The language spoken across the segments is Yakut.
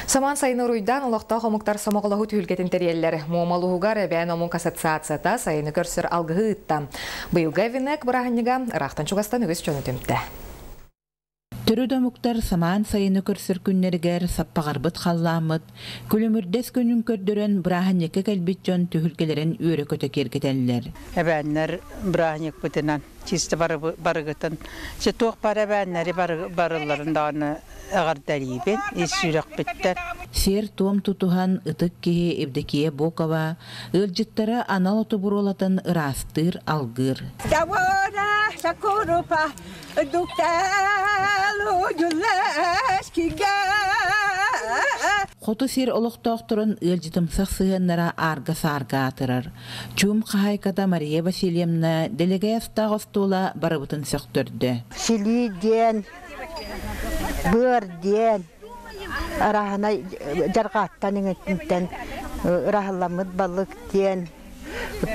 Самаан сайыны уруйдаан олохтоох омуктар сомоҕолоһуу түһүлгэтин тэрийэллэр. Муома улууһугар эбээн омук ассоциацията сайыны көрсөр алгыһы ыытта. Быйылгы Эвинек бырааһынньыга ыраахтан-чугастан үгүс дьону түмтэ. Төрүт омуктар самаан сайыны көрсөр күннэригэр саппаҕырбыт халлааммыт, күлүмүрдэс күнүн көрдөрөн бырааһынньыкка кэлбит дьон түһүлгэлэрин үөрэ-көтө киэргэтэллэр. Эбээннэр бырааһынньыкпытынан чисто барыгытын, туох бар эбээннэри барылларын даҕаны эҕэрдэлиибин ис сүрэхпиттэн. Сиэр-туом тутуһан ытык киһи Евдокия Бокова ыалдьыттара анал оту буруолатан ыраастыыр, алгыыр. Хоту сир олохтоохторун ыалдьытымсах сыһыаннара аарга-саарга аатырар. Чуум хаһаайката Мария Васильевна дэлэгэй астаах остуола барыбытын сөхтөрдө. Силии диэн, быар диэн, арааһынай дьарҕааттан иҥиттэн ыраһылламмыт балык диэн,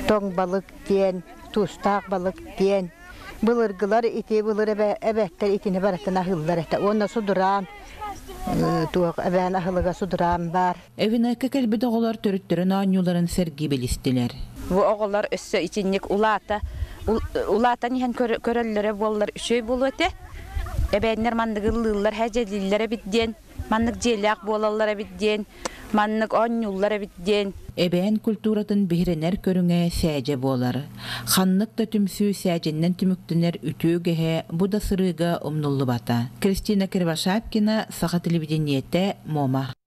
тоҥ балык диэн, туустаах балык диэн. Былыргылар ити былыр эбэттэр итини барытын аһыыллар этэ. Уонна судураан, туох эбээн аһылыга судураан баар. Эвинекка кэлбит оҕолор төрүттэрин оонньууларын сэргии билистилэр. Бу оҕолор өссө итинник улаата улаатан иһэн көрөллөрө буоллар үчүгэй буолуо этэ. Эбээннэр маннык ыллыыллар, һээдьэлииллэр эбит диэн, маннык дьиэлээх буолаллар эбит диэн, маннык оонньууллар эбит диэн. Эбээн культуратын биһирэнэр көрүҥэ сээдьэ буолар. Ханнык да түмсүү сээдьэннэн түмүктэнэр үтүө үгэһэ бу да сырыыга умнуллубата. Кристина Кривошапкина, Саха телевидениетэ, Муома.